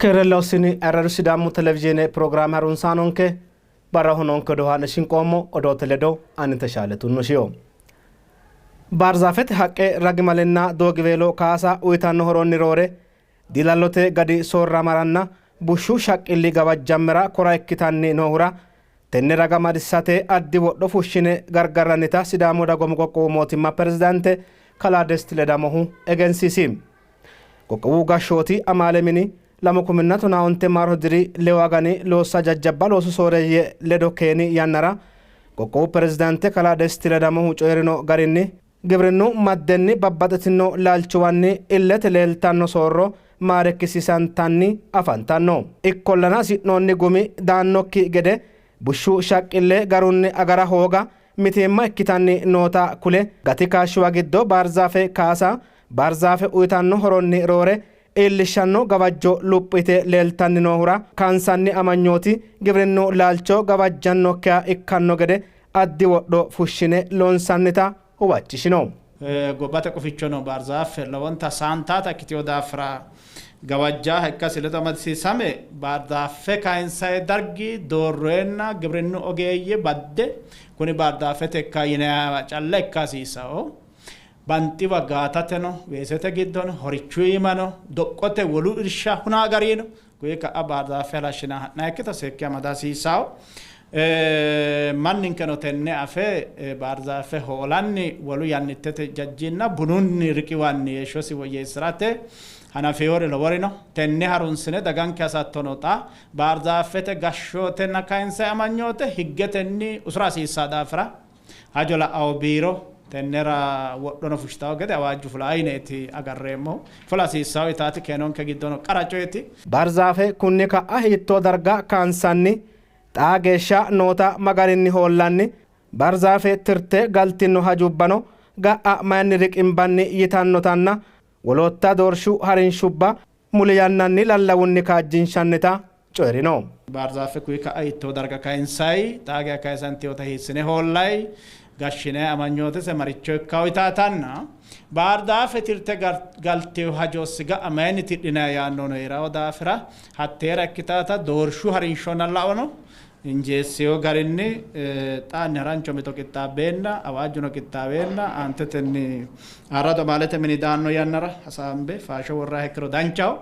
Keere loossini ayirradu Sidaamu televizhiine pirogiraame harunsaanonke barraho noonke odoo haa'ne shinqoommo odoote ledo ani Teshaale Tunnushiyo. Baarzaafete haqqe ragimalenna doogiweelo kaasa uyitanno horonni roore diilallote gadi soorramaranna bushshu shaqqilli gawajjammera kora ikkitanni noohura tenne raga madissate addi wodho fushshine gargarrannita Sidaamu Dagoomu Qoqqowu Mootimma Pirezidaante Kalaa Desti Ledamohu egensiisi. Qoqqowu gashshooti amaale mini 2015 maaro diri lewu agani loossa jajjabba loosu sooreeyye ledo keeni yannara qoqqowu pirezidaante kalaa Desti Ledamohu coyi'rino garinni, gibrinnu maddenni babbaxxitino laalchuwanni illete leeltanno soorro maarekkisiisantanni afantanno. Ikkollana hasi'noonni gumi daannokki gede bushshu shaqqille garunni agara hooga mitiimma ikkitanni noota kule, gati kaashshuwa giddo baarzaafe kaasa Baarzaafe uyitanno horonni roore iillishshanno gawajjo luphi yite leeltanni noohura kaansanni amanyooti gibrinnu laalcho gawajjannokkiha ikkanno gede addi wodho fushshine loonsannita huwachishino. Gobbate qufichono Baarzaafe lowonta saantaata ikkitino daafira gawajjaaha ikkasi ledo amadisiisame Baarzaaffe kayinsanni dargi doorreenna gibrinnu ogeeyye badde kuni Baarzaafete ikka yinanniwa calla ikka hasiissanno. Banxiwa gaatateno, weesete giddono, horichu iimano, doqqote wolu irsha huna garino, kuyi ka'a baarzaaffe halashshina ha'nayikkita seekke amada hasiissawo. Manninkeno tenne afe baarzaaffe hoolanni wolu yannittete jajjinna bununni riqiwanni heeshshosi woyyeessi'rate hanafewori lowori no. Tenne harunsine daganke hasattono xa baarzaaffete gashshootenna kayinsayi amanyoote higgetenni usura hasiissawo daafira Hajo la'awo biiro tennera wodhono fushshitawo gede awaajju fulaa yineeti agarreemmohu. Fula hasiissawo yitaati keenonke giddono qara coyeeti. Baarzaafe kunni ka'a hiittoo darga kaansanni? Xaa geeshsha noota ma garinni hoollanni? Baarzaafe tirte galtino hajubbano ga'a mayinni riqimbanni yitannotanna wolootta doorshu harinshubba muli yannanni lallawunni kaajjinshannita coyi'rino. Baarzaaffe kuyi ka'a hiittoo darga kayinsayi, xaa geya kayisantinota hiissine hoollayi, gashshinayi amanyootise maricho ikkawo yitaatanna Baarzaaffe tirte galtino hajosi ga'a mayinni tidhinayi yaannohuno hee'rawo daafira hatteera ikkitaata doorshu harinshonna laono injeessino garinni xaanni harancho mixo qixxaabbeenna awaajjuno qixxaaweenna aantetenni ayirradu amaalete mini daanno yannara hasaambe faasho worranniha ikkiro danchaho.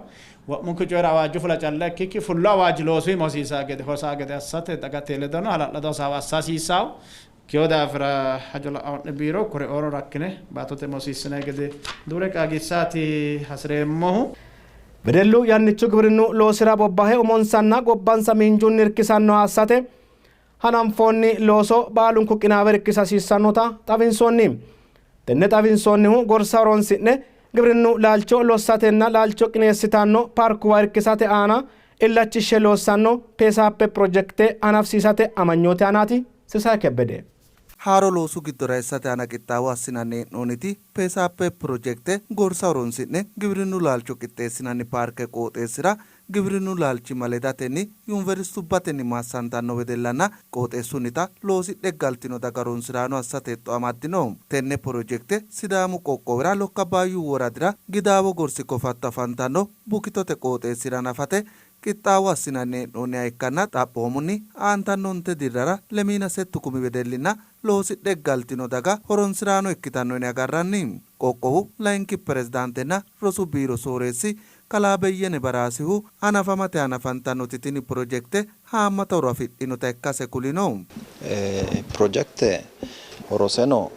Wo'munku coyira awaajju fula calla ikkikki fullo awaajji loosu iima hosiisaa gede hosaa gede assate dagate ledono hala'lado hasaawa assa hasiissanno. Ikkino daafira hajo la'anno'ne biiro kore''oono rakkine baattote iima hosiissinanni gede duure qaagiissaati hasi'reemmohu. Wedellu yannichu gibrinnu loosira bobbahe umonsanna gobbansa miinjunni irkisannoha assate hananfoonni looso baalunku qinaawe irkisa hasiissannota xawinsoonni. Tenne xawinsoonnihu gorsa horonsi'ne gibrinnu laalcho lossatenna laalcho qineessitanno paarkuwa irkisate aana illachishshe loossanno Peesaappe pirojekte hanafisiisate amanyooti aanaati. Sisaay Kebbede. Haaro loosu giddora eessate aana qixxaawo assinanni hee'noonniti Peesaappe pirojekte gorsa horonsi'ne giwirinnu laalcho qixxeessinanni paarke qooxeessira giwirinnu laalchimma ledatenni yuniveristubbatenni maassantanno wedellanna qooxeessunnita loosidhe galtino daga horonsi'raano assate hexxo amaddino. Tenne porojekte Sidaamu qoqqowira Lokka Abbaayyu woradira Gidaawo gorsi kofatto afantanno Bukitote qooxeessira hanafate qixxaawo assinanni hee'noonniha ikkanna xaphoomunni aantanno onte dirrara lemiina settu kumi wedellinna loosidhe galtino daga horonsi'raano ikkitanno yine agarranni. Qoqqowu layinki pirezidaantenna rosu biiro sooreessi kalaa Beyyene Baraasihu hanafamate hanafantannoti tini pirojekte haammata horo afidhinota ikkase kulino. Pirojekte horoseno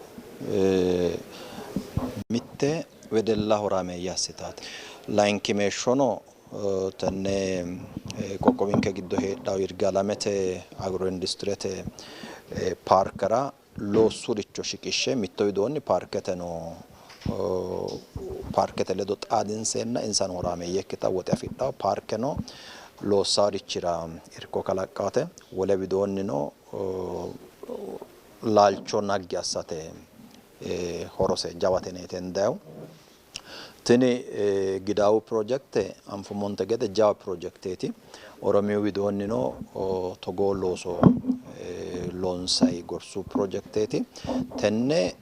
mitte wedella horaameeyye assitate. Layinkimeeshshono tenne qoqqowinke giddo heedhanno Yirgaalamete Agro Industirete paarkera loossuricho shiqishshe mitto widoonni paarketeno paarkete ledo xaadinseenna insano horaameeyye ikkitanno woxe afidhanno paarkeno loossarichira irko kalaqqate wole widoonnino laalcho naggi assate horose jawate yineeti hendayihu. Tini Gidaawu pirojekte anfummonte gede jawa pirojekteeti. Oromiyu widoonnino togoo looso loonsayi gorsu pirojekteeti. Tenne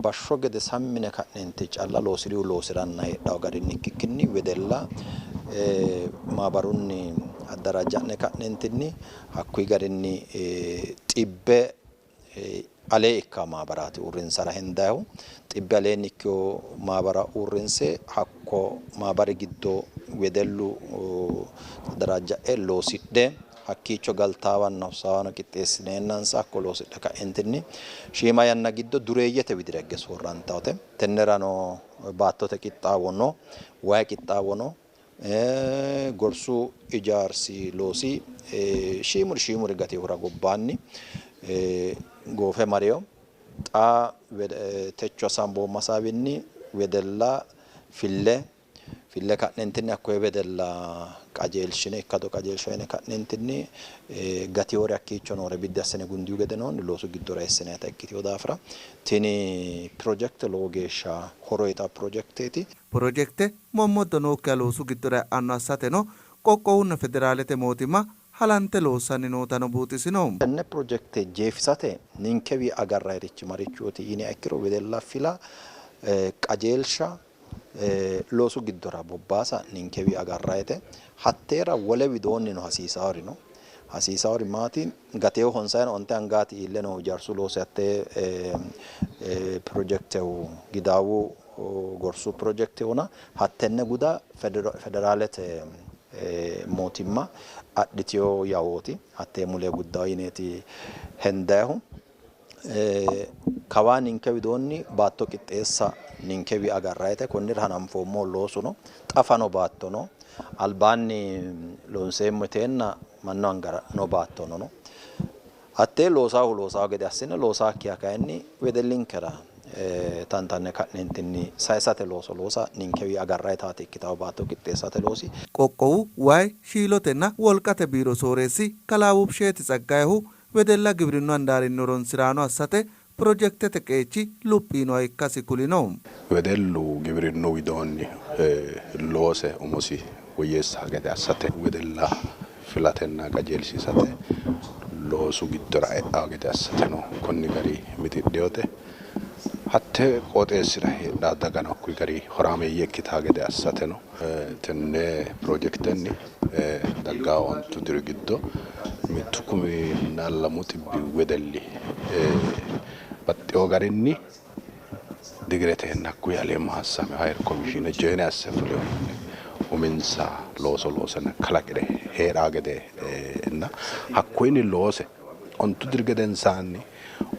Bashsho gede sammi yine ka'neenti calla loosirihu loosiranna heedhawo garinni ikkikkinni wedella maabarunni addarajja'ne ka'neentinni hakkuyi garinni xibbe alee ikkawo maabaraati uurrinsara hendayihu. Xibbe aleenni ikkiwo maabara uurrinse hakko maabari giddo wedellu addaraajja'e loosidhe hakkiicho galtaawanna hossaawano qixxeessineennansa hakko loosidhe ka'entinni shiima yanna giddo dureeyyete widira higge soorrantawote. Tennerano baattote qixxaawo no, wayi qixxaawo no, gorsu ijaarsi loosi shiimuri shiimuri gatinohura gobbaanni goofe marino. Xa techo hasaamboommo hasaawinni wedella fille Fille ka'neentinni hakkoye wedella qajeelshine ikkado qajeelsha uyine ka'neentinni gatinore hakkiicho noore biddi assine gundihu gedenoonni loosu giddora eessinannita ikkitino daafira tini pirojekte lowo geeshsha horo uyitanno pirojekteeti. Pirojekte mommoddo nookkiha loosu giddora e'anno assateno qoqqowunna federaalete mootimma halante loossanni nootano buuxisino. Tenne pirojekte jeefisate ninkewii agarrannirichi marichooti yiniha ikkiro wedella fila, qajeelsha, loosu giddora bobbaasa ninkewi agarrayite. Hatteera wole widoonnino hasiisaawori no. Hasiisaawori maati? Gateewo honsayino onte angaati iille noohu ijaarsu loosi hattee pirojektehu Gidaawu gorsu pirojektehuna hattenne guda federaalete mootimma adhitiyo yawooti. Hattee mule guddawo yineeti hendayihu. Kawaa ninke widoonni baatto qixxeessa ninkewi agarrayite. Konnira hananfoommo loosu no. Xa fano baatto no. Albaanni loonseemmo yiteenna mannu angara no baattono no. Hattee loosaahu loosaahu gede assine loosaakkiha kayinni wedellinkera tantanne ka'neentinni sayisate looso loosa ninkewi agarrayitaati ikkitawo baatto qixxeessate loosi. Qoqqowu Way, Shiilotenna Wolqate Biiro Sooreessi Kalaa Wubsheeti Tsaggayehu Wedella gibrinnu handaarinni horonsi'raano assate pirojektete qeechi luphi yinoha ikkasi kulino. Wedellu gibrinnu widoonni loose umosi woyyeessanno gede assate wedella filatenna qajeelsiisate loosu giddora e'anno gede assateno konni gari mixidhinote. Hatte qooxeessira heedhanno dagano hakkuyi gari horaameeyye ikkitanno gede assateno tenne pirojektenni daggawo ontu diri giddo mittu kuminna lamu xibbi wedelli baxxewo garinni digiretenna hakkuyi alee maassame hayir komishiine joyine asse fulino manni uminsa looso loosenna kalaqire hee'raa gedenna hakkuyinni loose ontu diri gedensaanni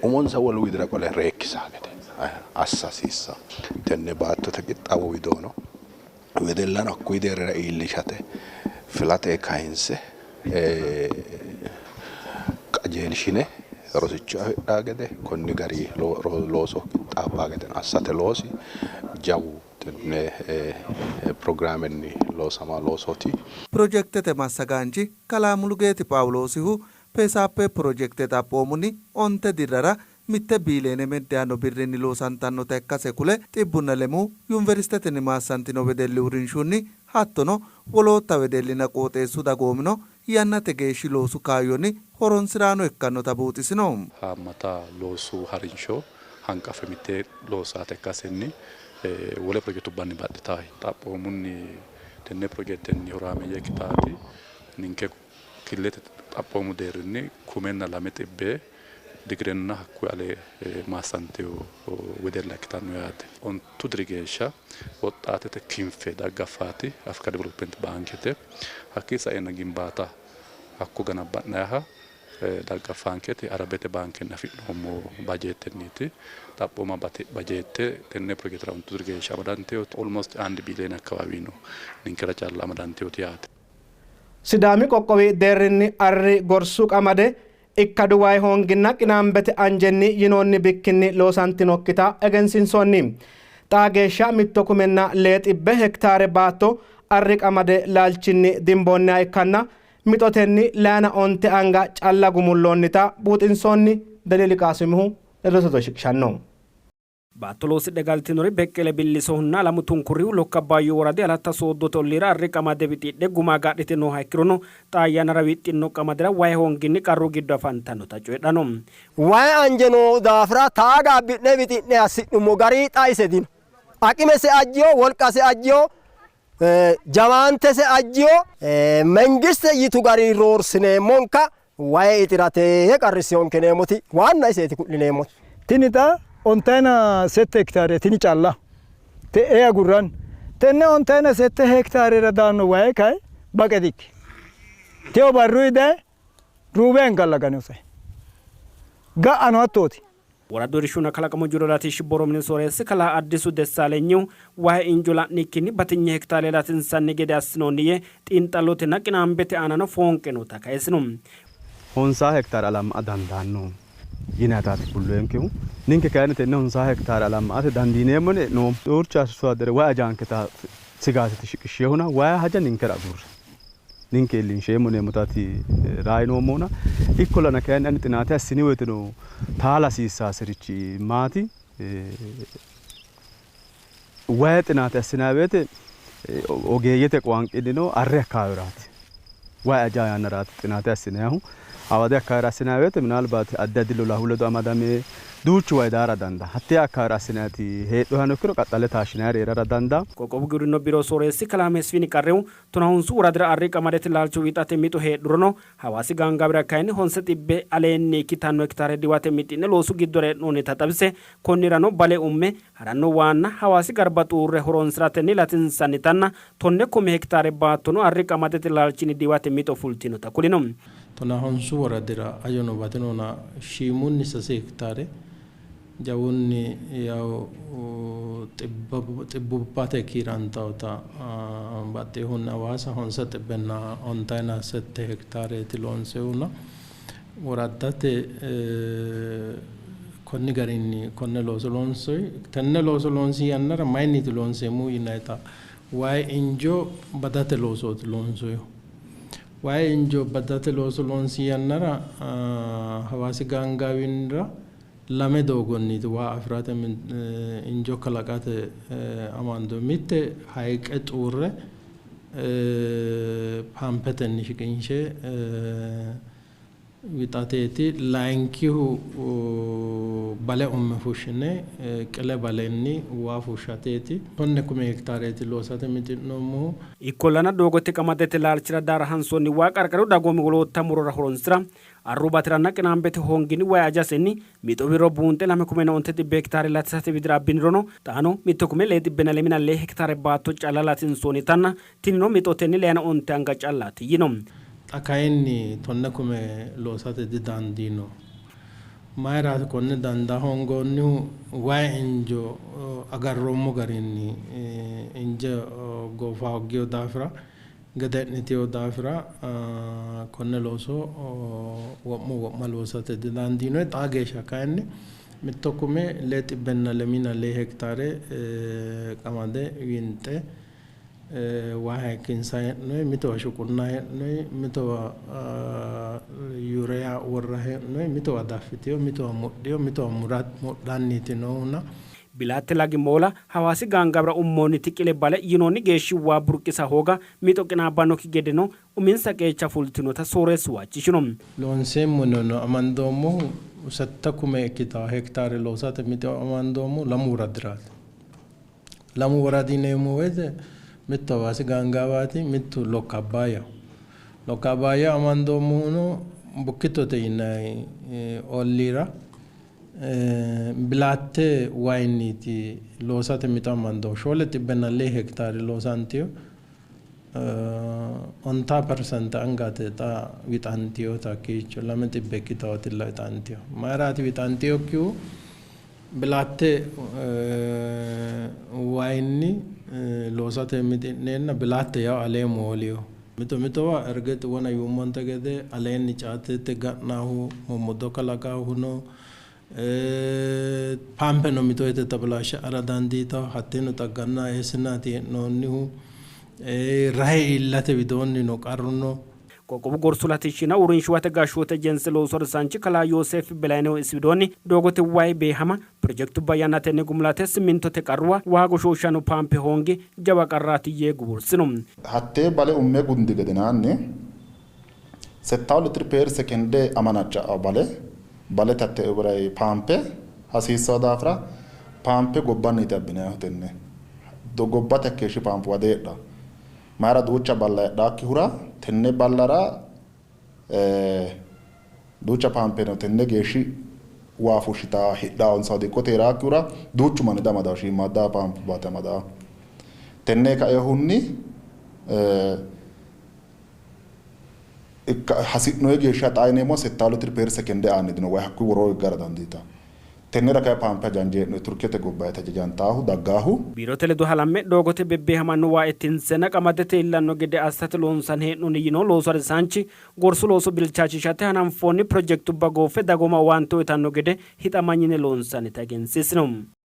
umonsa wolu widira qole reekkisaa gede assa hasiissanno. Tenne baattote qixxaawo widoono wedellano hakkuyi deerrira iillishate filate kayinse qajeelshine rosicho afidhaa gede konni gari looso qixxaabbaa gede assate loosi jawu tenne pirogiraamenni loosama loosooti. Pirojektete massagaanchi kalaa Mulugeeti Phaawuloosihu Peesaappe pirojekte xaphoomunni onte dirrara mitte biiliyeene meddi yaanno birrinni loosantannota ikkase kule, xibbunna lemuu yuniveristetenni maassantino wedelli uurrinshunni hattono wolootta wedellinna qooxeessu dagoomino yannate geeshshi loosu kaayyonni horonsi'raano ikkannota buuxisino. Haammata loosu harinsho hanqaffe mittee loossate ikkasenni wole pirojekitubbanni baxxitanno. Xaphoomunni tenne pirojekitenni horaameeyye ikkitaati ninke Killilete xaphoomu deerrinni kumenna lame xibbee digirenna hakkuyi ale maassantino wedella ikkitanno yaate. Ontu diri geeshsha woxxaatete kinfe daggaffaati Afrika Development Baankete. Hakkii saeenna gimbaata hakko ganabba'nayiha daggaffanketi Arabete baankenni afi'noommo bajeettenniiti. Xaphooma bajeette tenne pirojekitera ontu diri geeshsha amadantinoti almost አንድ ቢሊየን አካባቢ ነው ninkera calla amadantinoti yaate. Sidaami qoqqowi deerrinni arri gorsu qamade ikkadu wayi hoonginna qinaambete anjenni yinoonni bikkinni loosantinokkita egensiinsoonni. Xaa geeshsha mitto kumenna lee xibbe hektaare baatto arri qamade laalchinni dimboonniha ikkanna mixotenni layina onte anga calla gumulloonnita buuxinsoonni. Daliili Qaasimihu ledote shiqishanno. Baatto loosidhe galtinori Beqqele Billisohunna Alamu Tunkurihu Lokka Abbaayyu woradi Alatta Sooddote olliira arri qamade wixidhe guma agadhite nooha ikkirono xaa yannara wixxinno qamadira wayi hoonginni qarru giddo afantannota coyidhanno. Wayi anje noo daafira taaga abbi'ne wixi'ne assi'nummo gari xa ise dino. Aqimese ajjiyo, wolqase ajjiyo, jawaantese ajjiyo. Mengiste yitu gari roorsineemmonka wayi ixirate qarrissinonke yineemmoti waanna iseeti ku'lineemmoti. Tini xa ontayina sette hekitaare tini calla te'ee agurranni tenne ontayina sette hekitaarera daanno wayi kayi baqe dikkino. Teyo barruyi daye ruube angalla gane hosay. Ga'ano hattooti. Woradu Irshunna Kalaqamu Jiro Latishshi Borro Mini Sooreessi Kalaa Addisu Dessaalenyihu, wayi injo la'nikkinni batinye hekitaare latinsanni gede assinoonni yee, xiinxallotenna qinaambete aanano foonqe noota kayisino. Honsaa hektaare alamma''a dandaanno yinanniitaati kulloyenkehu. Ninke kayinni tenne honsaa hektaare alamma''ate dandiineemmo yine e'noommo. Duucha arso addere wayi ajaanketa sigaateti shiqishshinohuna wayi haja ninkera agurre. Ninke iillinsheemmo yineemmotaati rayi noommohuna. Ikkollana kayinni ani xinaate assini woyteno taala hasiissaasirichi maati? Wayi xinaate assinanni woyte ogeeyyete qoanqinnino arri akkaawiraati. Wayi ajaa yannaraati xinaate assinannihu. Hawadi akkaawira assinanni woyte minaalbaati addi addi lolahu ledo amadame duuchu wayi daara dandaa. Hattee akkaawira assinanniti heedhuhano ikkiro qaxxale taashshinanniri heerara dandaa. Qoqqowu Giwirinnu Biiro Sooreessi Kalaa Mesfini Qarrehu Tonahonsu woradira arri qamadete laalcho wixate mixo heedhurono, Hawaasi gaangaawira kayinni honse xibbe aleenni ikkitanno hekitaare diwate mixi'ne loosu giddora e'noonnita xawise, konnirano bale umme haranno waanna Hawaasi garba xuurre horoonsi'ratenni latinsannitanna 10,000 hekitaare baattono arri qamadete laalchinni diwate mixo fultinota kulino. Tonahonsu woradira ajono batinona shiimunni sase hekitaare jawunni yawo xibbubbate kiirantawota baxxinohunni Hawaasa honse xibbenna ontayina sette hekitaareeti loonsehuna woraddate konni garinni konne looso loonsoyi. Tenne looso loonsi yannara mayinniiti loonseemmohu yinayita wayi injo badate loosooti loonsoyihu. Wayi injo badate looso loonsi yannara Hawaasi gaangaawinra lame doogonniti waa afi'rate injo kalaqate amando. Mitte hayiqe xuurre paampetenni shiqinshe wixateeti. Layinkihu bale umme fushshine qile balenni waa fushshateeti. 10,000 hektaareeti loosate mixi'noommohu. Ikkollana doogote qamadete laalchira daara hansoonni waa qarqaru dagoomi wolootta murora horonsi'ra arru bati'ranna qinaambete hoonginni wayi ajasenni mixo wirro buunxe 2,100 hekitaare latisate widira abbinirono xaano 1,602 hekitaare baatto calla latinsoonnitanna tinino mixotenni 9 anga callaati yino. Xa kayinni 10,000 loosate didandiino. Mayiraati konne dandaa hoongoonnihu? Wayi injo agarroommo garinni inje goofa hooggiyo daafira gede'nitiyo daafira konne looso wo'mu wo'ma loosate didandiino. Xaa geeshsha kayinni 1,602 hekitaare qamade winxe waa hayikkinsa hee'noyi, mitowa shuqunna hee'noyi, mitowa yureya worra hee'noyi, mitowa daffitiyo, mitowa mudhiyo, mitowa mudhanniiti noohuna. Bilaatte lagi moola Hawaasi gaangaawira ummoonniti qile bale yinoonni geeshshi waa burqisa hooga mixo qinaabbannokki gedeno uminsa qeecha fultinota sooreessu huwachishino. Loonseemmono amandoommohu 6,000 ikkitawo hekitaare loosate mixo amandoommohu lamu woradiraati. Lamu woradi yineemmo woyte mittu Hawaasi gaangaawaati, mittu Lokka Abbaayyaho. Lokka Abbaayyaho amandoommohuno Bukkittote yinanni olliira Bilaatte wayinniiti loosate mixo amandoommo. 405 hekitaare loosantino. 50% angate xa wixantinota hakkiicho 200 ikkitawotilla wixantino. Mayiraati wixantinokkihu? Bilaatte wayinni loosate mixi'neenna bilaatte yawo alee mooliyo. Mito mitowa ergexi wona yuummonte gede aleenni caatete ga'nahu mommoddo kalaqahu no. Paampeno mito woyte tabalaashsha'ara dandiitawo. Hatteeno xagganna eessinaati hee'noonnihu. Rahe iillate widoonni no qarru no. Qoqqowu gorsu latishshinna uurrinshuwate gashshoote ejense loosu harisaanchi kalaa Yooseef Belaynehu isi widoonni doogote wayi beehama pirojekitubba yannatenni gumulate simintote qarruwa waa goshooshshanno paampe hoongi jawa qarraati yee guwursino. Hattee bale umme gundi gedenaanni settawu litiri peer sekende amanacca''awo bale, balete hatte paampe hasiissanno daafira paampe gobbanniiti abbinannihu tenne. Gobbate hakkeeshshi paampuwa diheedhanno. Mayira duucha balla heedhaakkihura tenne ballara duucha paampe no tenne geeshshi waa fushshitaa hidhaawonsa dikkote heeraakkihura duuchu manni damadawo shiimmaadda paampubaate amadawo. Tenne kaehunni hasi'noyi geeshsha xaa yineemmo settawu litiri peer sekende aanni dino wayi hakkuyi woroo higgara dandiitanno. Tennera kayi paampe hajanje hee'noyi Turkete gobbayiti hajajantaahu daggaahu. Biirote ledo halamme doogote bebbeehamanno waa ittinsenna qamadete iillanno gede assate loonsanni hee'noonni yino loosu harisaanchi, gorsu looso bilchaachishate hananfoonni pirojekitubba gooffe dagooma owaante uyitanno gede hixamanyine loonsannita egensiisino.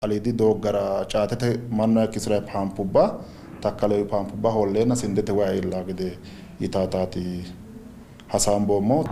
Aliidi dooggara caatete mannu hayikkisi'ranno paampubba takkalewi paampubba hoolleenna sindete wayi iillawo gede yitaataati hasaamboommo.